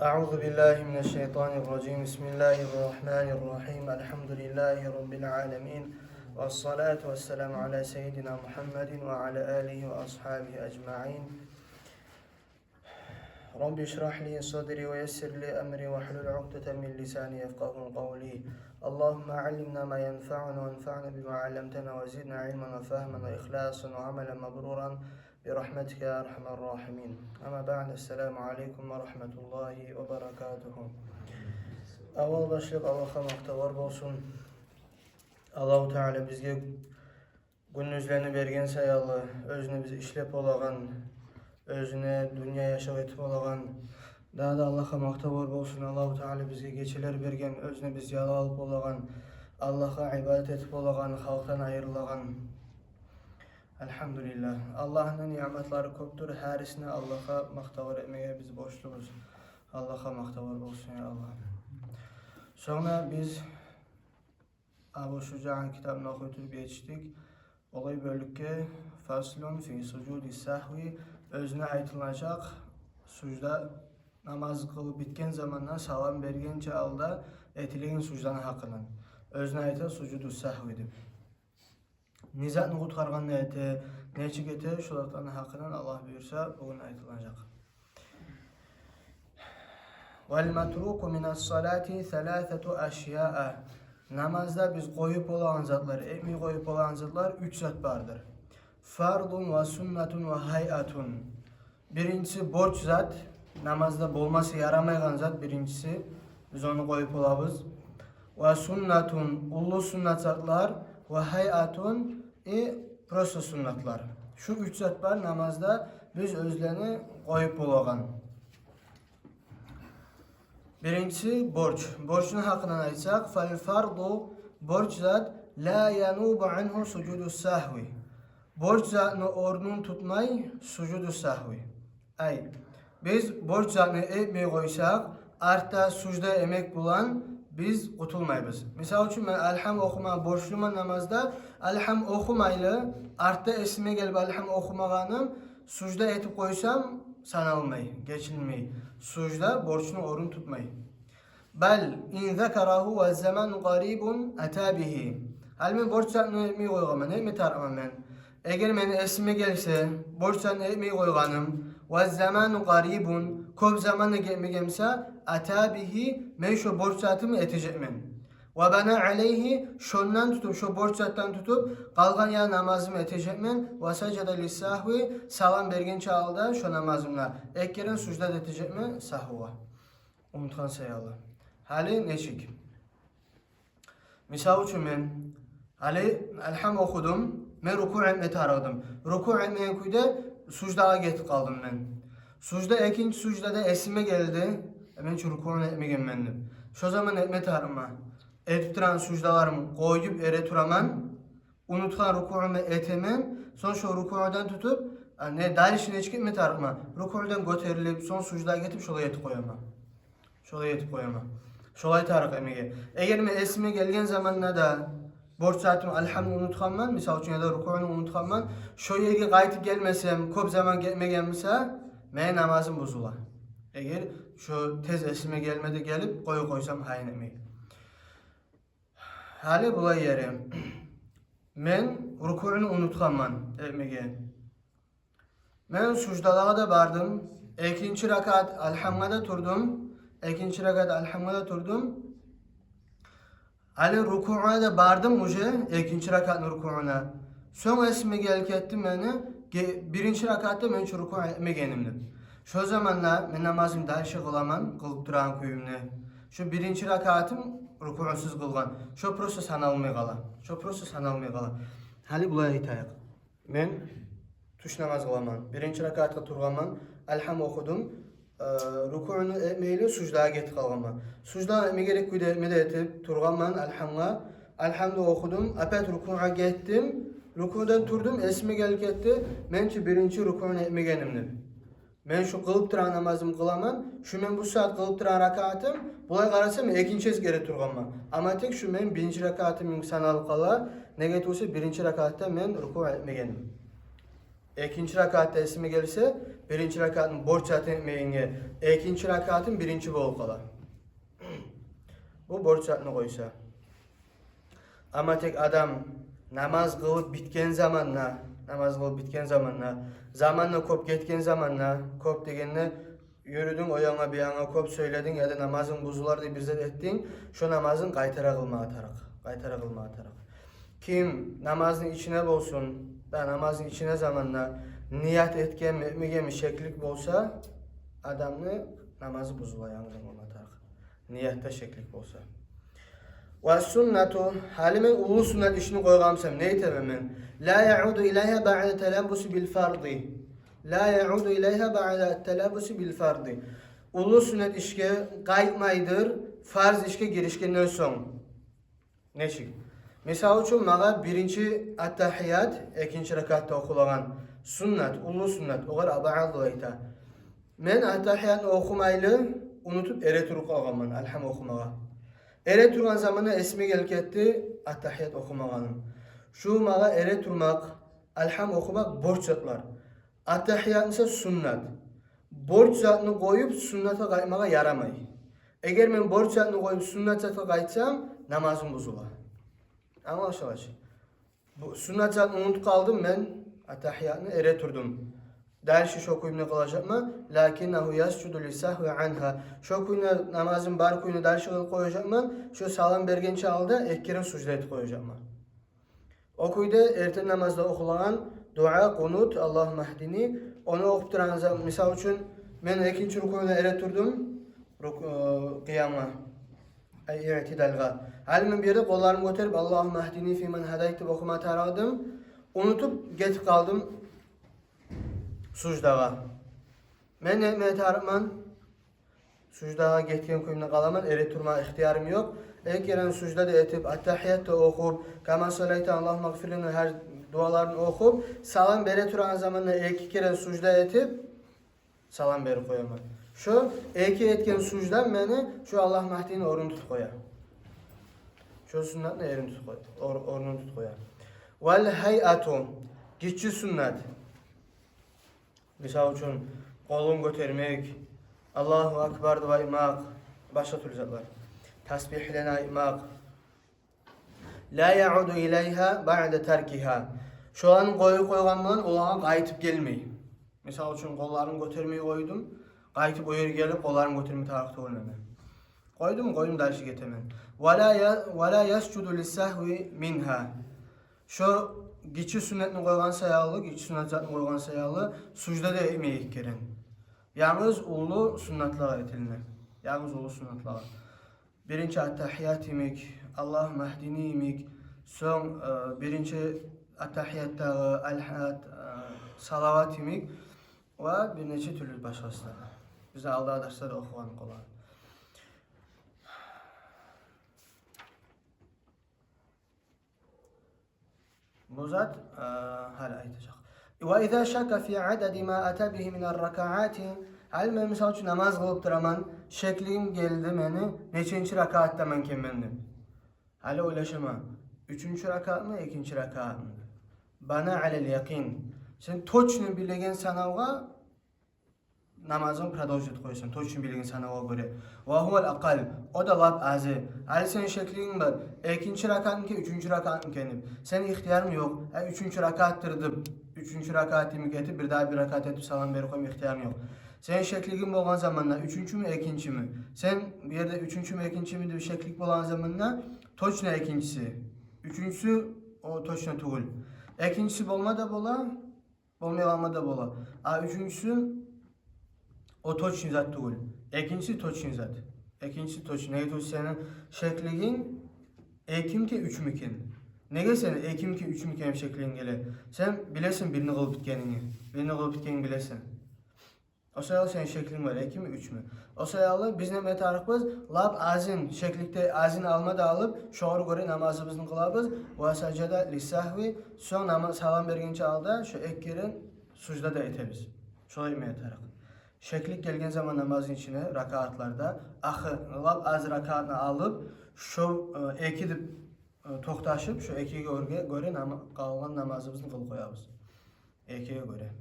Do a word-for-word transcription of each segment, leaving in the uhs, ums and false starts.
أعوذ بالله من الشيطان الرجيم. بسم الله الرحمن الرحيم. الحمد لله رب العالمين. والصلاة والسلام على سيدنا محمد وعلى آله وأصحابه أجمعين. رب اشرح لي صدري ويسر لي أمري واحلل عقدة من لساني يفقهوا قولي. اللهم علمنا ما ينفعنا وانفعنا بما علمتنا وزدنا علما وفهما وإخلاصا وعملا مبرورا برحمتك يا أرحم الراحمين. أما بعد، السلام عليكم ورحمة الله وبركاته. Аввал башлап Аллагьгъа макътавлар болсун. Аллагьу Таала бизге гюндюзлени берген саялы, оьзюню биз ишлеп болагъан, оьзюню дюнья яшав этип болагъан. Дагъы да Аллагьгъа макътавлар болсун, Аллагьу Таала бизге гечелер берген, оьзюню биз ялгъалып болагъан, Аллагьгъа ибадат этип болагъан халкъдан айрылагъан. Альгьамдулиллагь. Аллагьны ниъматлары кёпдюр, гьарисине Аллагьгъа макътавлар этмеге биз борчлубуз. Аллагьгъа макътавлар болсун, я Аллагь. Сонг биз Абу Шужаъны китабын охуй туруп етишдик олай бёлюкге: «Фаслун фи сужуди сагьви», оьзюне айтылажакъ сужда, намаз къылып битген заманда салам бергенче алда этилеген сужданы гьакъындан. Оьзюне айта сужуду сагьви деп. Не затны къутгъаргъанда эте, нечик эте, шо затланы гьакъындан, Аллагь буюрса, бугюн айтылажакъ. «Валь матруку минас салати саласату ашяа». Намазда биз къоюп болагъан затлар, этмей къоюп болагъан затлар уьч зат бардыр. «Фардун ва суннатун ва гьайатун». Биринчиси борч зат, намазда болмаса ярамайгъан зат биринчиси, биз ону къоюп болабыз. «Ва суннатун», уллу суннат затлар, «ва гьайатун», и просто суннатлар. Шу уьч зат бар намазда биз оьзлени къоюп болагъан. Биринчиси борч. Борчну гьакъындан айтсакъ, «фаль фарду», борч зат, «ла янубу ангьу сужуду сагьви». Борч затны орнун тутмай сужуду сагьви. Ай, биз борч затны этмей къойсакъ, артда сужда этмек булан биз къутулмайбыз. Мисал учун, мен альгьам охума борчлуман намазда, альгьам охумайлы, артда эсиме гелип альгьам охумагъаным, сужда этип къойсам, саналмай, гечилмей. Сужда борчну орнун тутмай. «Бал ин закарагьу ва заману къарибун ата бигьи». Гьали мен борч затны этмей къойгъанман, этме тарыкъман мен. Эгер мени эсиме гелсе, борч затны этмей къойгъаным, «ва заману къарибун», кёп заман да гетмеген буса, «ата бигьи», мен шо борч затымны этежекмен. «Ва бана алайгьи», шондан тутуп, шо борч затдан тутуп, къалгъан я намазымны этежекмен, «ва сажада лиссагьви», салам бергенче алда шо намазымда эки керен сужда этежекмен сагьвугъа. Унутгъан саялы. Гьали нечик? Мисал учун, мен гьали альгьам охудум, мен рукуъ этме тарыкъдым. Рукуъ этмеген кюйде суждагъа гетип къалдым мен. Сужда, экинчи суждада эсиме гелди, э, мен чу рукуъну этмегенмен деп. Шо заман этме тарыкъман. Этип турагъан суждаларым къоюп эретураман, унутгъан рукуъумну этемен, сонг шо рукуъдан тутуп, а, не, дальше нечик этме тарыкъман? Рукуъдан гётерилип, сонг суждагъа гетип, шолай этип къояман. Шолай этип къояман. Шолай тарыкъ этмеге. Эгер мен эсиме гелген заманда да борч затым альгьамны унутгъанман, мисал учун, яда рукуъну унутгъанман, шо ерге къайтып гелмесем, кёп заман гетмеген буса, мени намазым бузула. Эгер шо тез эсиме гелмеде гелип, къоюп къойсам гьайын этмей. Гьали булай ери. Мен рукуъну унутгъанман этмеге. Мен суждалагъа да бардым. Экинчи ракаат альгьамгъа да турдум. Экинчи ракаат альгьамгъа да турдум. Гьали рукуъгъа да бардым уже, экинчи ракаатны рукуъуна. Сонг эсиме гелип гетди мени, ге-, биринчи ракаатда мен чу рукуъ этмегеним деп. Шо заманда мен намазым дальше къыламан, къылып турагъан кююмню. Шо биринчи ракаатым рукуъсуз къылгъан. Шо просто саналмай къала. Шо просто саналмай къала. Гьали булай айтайыкъ. Мен тюш намаз къыламан. Биринчи ракаатгъа тургъанман, альгьам охудум. Э, рукуъну этмейли, суждагъа гетип къалгъанман. Сужда этме герек кюйде этме де этип тургъанман альгьамгъа. Альгьамны охудум, опять рукуъгъа гетдим. Рукуъдан турдум, эсиме гелип гетди. Мен чу биринчи рукуъну этмегеним деп. Мен шу къылып турагъан намазым къыламан, шу мен бу сагьат къылып турагъан ракаатым, булай къарасам, экинчи эс гере тургъанман. Амма тек шу мен биринчи ракаатым саналып къала, неге тюгюл эсе биринчи ракаатда мен рукуъ этмегенмен. Экинчи ракаатда эсиме гелсе, Биринчи ракаатын борч затын этмегенге, экинчи ракаатын биринчи болуп къала. Бу борч затны къойса. Амма тек адам намаз къылып битген заманда, намаз къылып битген заманда, заманда кёп гетген заманда, кёп дегенде, юрюдюнг о янгъа, бу янгъа, кёп сёйлединг, яда намазынг бузулар деп бир зат этдинг, шо намазын къайтара къылмагъа тарыкъ, къайтара къылмагъа тарыкъ. Ким намазны ичине болсун, да намазны ичине заманда ният этгенми, этмегенми шеклик болса, адамны намазы бузула, янгыдан къылма тарыкъ. Ниятда шеклик болса. Ва суннату, гьали мен уллу суннат ишни къойгъан бусам, не этемен мен? Ла яъуду илайгьа баъда талаббуси бил фарди. Ла яъуду илайгьа баъда талаббуси бил фарди. Уллу суннат ишге къайтмайдыр, фарз ишге гиришгенден сонг. Нечик? Мисал учун, магъа биринчи аттагьият, экинчи ракаатда охулагъан суннат, уллу суннат, огъар абъадлы айта. Мен аттагьиятны охумайлы, унутуп, эретуруп къалгъанман алгьам охумагъа. Эретургъан заманда эсиме гелип гетди аттагьият охумагъаным. Шу магъа эретурмакъ, алгьам охумакъ борч затлар. Аттагьиятны буса суннат. Борч затны къоюп, суннатгъа къайтмагъа ярамай. Эгер мен борч затны къоюп, суннат затгъа къайтсам, намазым бузула. Англашыла чы. Бу суннат затны унутуп къалдым мен, аттагьиятны, эретурдум. Дальше шо кюйде къылажакъман. Лакиннагьу ясжуду лиссагьви ангьа. Шо кюйде намазым бар кюйде дальше къылып къояжакъман. Шо салам бергенче алда эки керен сужда этип къояжакъман. О кюйде эртен намазда охулагъан дуа, къунут, Аллагьумма гьдини, ону охуп турагъан за-, мисал учун, мен экинчи рукугъда эретурдум, руку-, э, къиямгъа, ай, иътидалгъа. Гьали мен бу ерде къолларымны гётерип, Аллагьумма гьдини фиман гьадайт деп охума тарыкъ эдим, унутуп гетип къалдым суждагъа. Мен не этме тарыкъман? Суждагъа гетген кюйде къаламан, эретурма ихтиярым ёкъ. Эки керен сужда да этип, аттагьият да охуп, кама салайта, Аллагьумма гъфирлини, гьар дуаларын охуп, салам бере турагъан заманда эки керен сужда этип, салам берип къояман. Шо эки этген суждам мени шо Аллагьумма гьдини орнун тутуп къоя. Шо суннатны эрин тутуп къоя, ор-, орнун тутуп къоя. Вал гьайату, гиччи суннат. Мисал учун, къолун гётермек, Аллагьу акбар деп айтмакъ, башгъа тюрлю затлар. Тасбигьлени айтмакъ. Ла яъуду илайгьа баъда таркигьа. Шоланы къоюп къойгъан булан олагъа къайтып гелмей. Мисал учун, къолларын гётермей къойдум, къайтып о ерге гелип къолларын гётерме тарыкъ тюгюл мен. Къойдум, къойдум, дальше гетемен. Ва ла я-, ва ла ясжуду лиссагьви мингьа. Шо гиччи суннатны къойгъан саялы, гиччи суннат затны къойгъан саялы, сужда да этмей эки керен. Янгыз уллу суннатлагъа этилине. Янгыз уллу суннатлагъа. Биринчи аттагьият йимик, Аллагьумма гьдини йимик, сонг, э, биринчи аттагьиятдагъы аль-, э, салават йимик ва бир нече тюрлю башгъасы да. Биз алда дарсларда охугъан къоллар. Бу зат, э, гьали айтажакъ. Ва иза шакка фи адади ма ата бигьи минар ракаати. Гьали мен, мисал учун, намаз къылып тураман, шеклигим гелди мени, неченчи ракаатдаман экен мен деп. Гьали ойлашаман, уьчюнчю ракаатмы, экинчи ракаатмы? Бана алал якъин. Сен точно билеген санавгъа намазынг продолжить этип къоясан, точно билеген санавгъа гёре. Ва гьувал акъал, о да лап азы. Гьали сени шеклигинг бар, экинчи ракаатмы экен, уьчюнчю ракаатмы экен деп. Сени ихтиярынг ёкъ. Э, уьчюнчю ракаатдыр деп, уьчюнчю ракаат йимик этип, бир дагъы бир ракаат этип, салам берип къойма ихтиярынг ёкъ. Сени шеклигинг болгъан заманда, уьчюнчюмю, экинчими? Сен бу ерде уьчюнчюмю, экинчими деп шеклик болгъан заманда, точно экинчиси. Уьчюнчюсю, о точно тюгюл. Экинчиси болма да бола, болмай къалма да бола. А уьчюнчюсю, о точный зат тюгюл. Экинчиси точный зат. Экинчиси точный. Неге тюгюл, сени шеклигинг экими экен, уьчмю экен. Неге сени экими экен, уьчмю экен шеклигинг геле? Сен билесен бирини къылып битгенингни. Бирини къылып битгенингни билесен. О саялы сени шеклинг бар, экими, уьчмю. О саялы биз неме тарыкъбыз, лап азын, шекликде азын алма да алып, шогъар гёре намазыбызны къылабыз. Ва сажада лиссагьви, сонг нама-, салам бергенче алда шо эки керен сужда да этебиз. Шолай этме тарыкъ. Шеклик гелген заман намазны ичине, ракаатларда, ахы-, лап аз ракаатны алып, шо, э, эки деп, э, токъташып, шо экиге гёре, гёре нама-, къалгъан намазыбызны къылып къоябыз. Экиге гёре.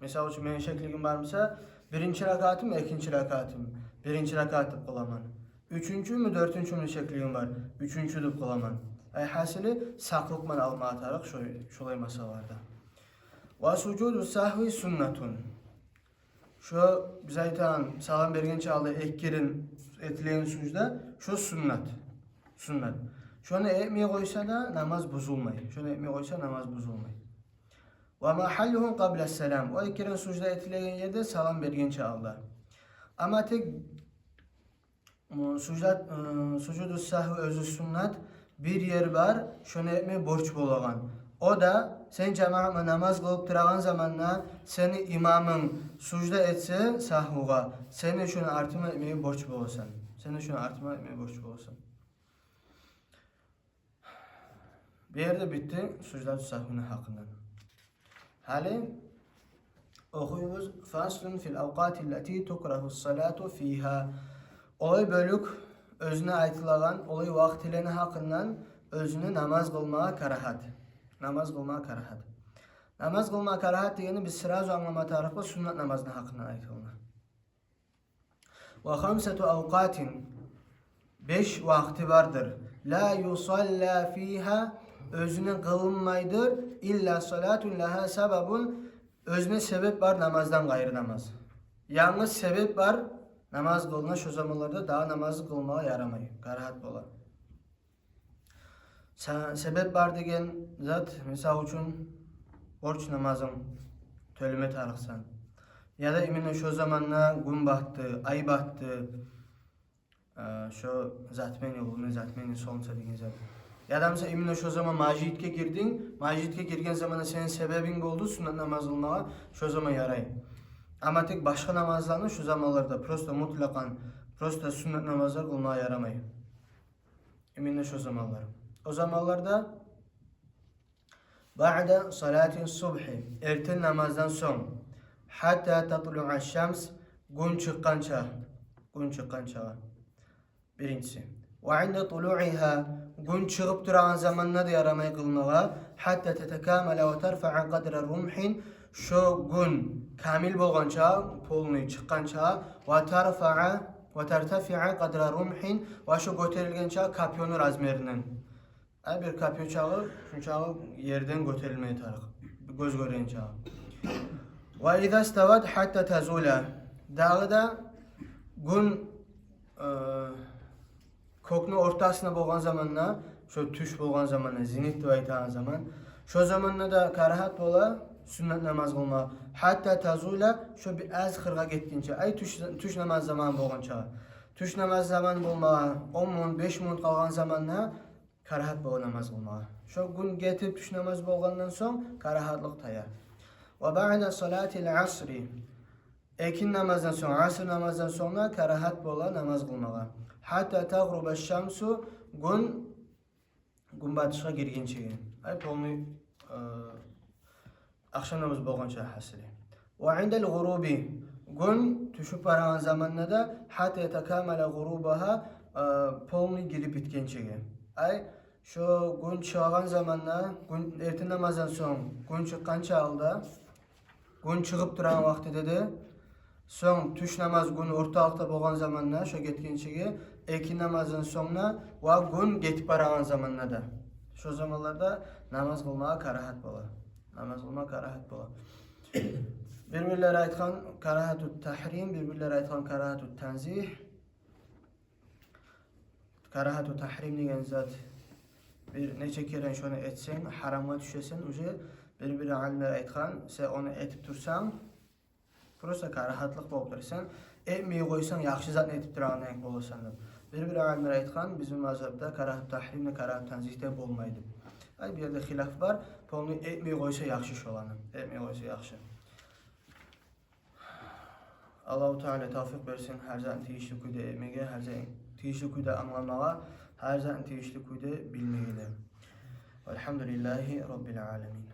Мисал учун, мени шеклигим бар буса, биринчи ракаатым, экинчи ракаатым, биринчи ракаат деп къыламан. Уьчюнчюмю, дёртюнчюмю шеклигим бар, уьчюнчю деп къыламан. Ай гьасили, сакълыкъ булан алмагъа тарыкъ шо-, шолай масъалаларда. Ва сужуду сагьви суннатун. Шо биз айтагъан салам бергенче алда эки керен этилеген сужда, шо суннат. Суннат. Шону этмей къойса да намаз бузулмай. Шону этмей къойса намаз бузулмай. Ва магьаллугьу къабла салам. О эки керен сужда этилеген ерде салам бергенче алда. Амма тек, м, сужда, м, сужуду сагьви оьзю суннат, бир ер бар, шону этме борч болагъан. О да, сен жамаат булан намаз къылып турагъан заманда сени имамынг сужда этсе сагьвугъа, сен де шону артындан этмеге борч боласан. Сен де шону артындан этмеге борч боласан. Бу ерде битди суждату сагьвини гьакъындан. Гьали охуйбуз: фаслун фил авкъати ллати тукрагьу ссалату фигьа. Олай бёлюк, оьзюне айтылагъан олай вакътилени гьакъындан, оьзюне намаз къылмагъа карагьат. Намаз къылмагъа карагьат. Намаз къылмагъа карагьат дегенни биз сразу англама тарыкъбыз, суннат намазны гьакъындан айтылына. Ва хамсату авкъатин, беш вакъти бардыр. Ла юсалла фигьа, оьзюне къылынмайдыр, илла салатун лагьа сабабун, оьзюне себеп бар намаздан къайры намаз. Янгыз себеп бар, намаз къылына, шо заманларда дагъы намаз къылмагъа ярамай, карагьат бола. Са-, себеп бар деген зат, мисал учун, борч намазынг тёлеме тарыкъсан. Яда именно шо заманда гюн батды, ай батды, э, шо затмение луны, затмение солнца деген зат. Яда, мисал, именно шо заман межитге гирдинг, межитге гирген заманда сени себебинг болду суннат намаз къылмагъа, шо заман ярай. Амма тек башгъа намазланы шо заманларда просто мутлакъан, просто суннат намазлар къылмагъа ярамай. Именно шо заманлар. О заманларда баъда салати субгьи, эртен намаздан сонг, гьатта татлуа шамс, гюн чыкъгъанча, гюн чыкъгъанчагъа. Биринчиси. Ва инда тулуигьа, гюн чыгъып турагъан заманда да ярамай къылмагъа, гьатта татакамала ва тарфаа къадра румгьин, шо гюн камил болгъанча, полный чыкъгъанча, ва тарфаа, ва тартафиа къадра румгьин, ва шо гётерилгенче копьёну размеринден. Ай бир копьё чакъы, шунчакъы ерден гётерилмеге тарыкъ, гёз гёргенче. Ва иза стават гьатта тазула. Дагъы да гюн, э, кёкню ортасында болгъан заманда, шо тюш болгъан заманда, зенит деп айтагъан заман, шо заманда да карагьат бола суннат намаз къылма. Гьатта тазула, шо бир аз къыргъа гетгинче. Ай тюш, тюш намаз заманы болгъанча. Тюш намаз заманы болмагъа он минут, беш минут къалгъан заманда карагьат бола намаз къылмагъа. Шо гюн гетип тюш намаз болгъандан сонг карагьатлыкъ тая. Ва баъда салатил асри. Экин намаздан сонг, аср намаздан сонг да карагьат бола намаз къылмагъа. Гьатта тагъруба шамсу, гюн гюнбатышгъа гиргинчеге. Ай полный, э, ахшам намаз болгъанча гьасили. Ва индал гъуруби, гюн тюшюп барагъан заманда да, гьатта ятакамала гъурубагьа, э, полный гирип битгинчеге. Ай шо гюн чыгъагъан заманда, гюн, эртен намаздан сонг гюн чыкъгъанча алда, гюн чыгъып турагъан вакътиде де, сонг тюш намаз гюн орталыкъда болгъан заманда, шо гетгинчеге, экин намаздан сонг да ва гюн гетип барагъан заманда да. Шо заманларда намаз къылмагъа карагьат бола. Намаз къылмагъа карагьат бола. Бир-бирлери айтгъан карагьату тагьрим, бир-бирлери айтгъан карагьату танзигь. Карагьату тагьрим деген зат, бир нече керен шону этсенг, гьарамгъа тюшесен уже. Бир-бир алимлер айтгъан, сен ону этип турсанг, просто карагьатлыкъ болуп тура. Сен этмей къойсанг, яхшы затны этип турагъан йимик боласан деп. Бир-бир алимлер айтгъан, бизин мазгьабда карагьату тагьрим де, карагьату танзигь де болмай деп. Ай бу ерде хилаф бар, полный этмей къойса яхшы шоланы. Этмей къойса яхшы. Аллагьу Таала тавфикъ берсин гьар затны тийишли кюйде этмеге, гьар затны тийишли кюйде англамагъа, гьар затны тийишли кюйде билмеге де. Валгьамдулиллагьи раббил аламин.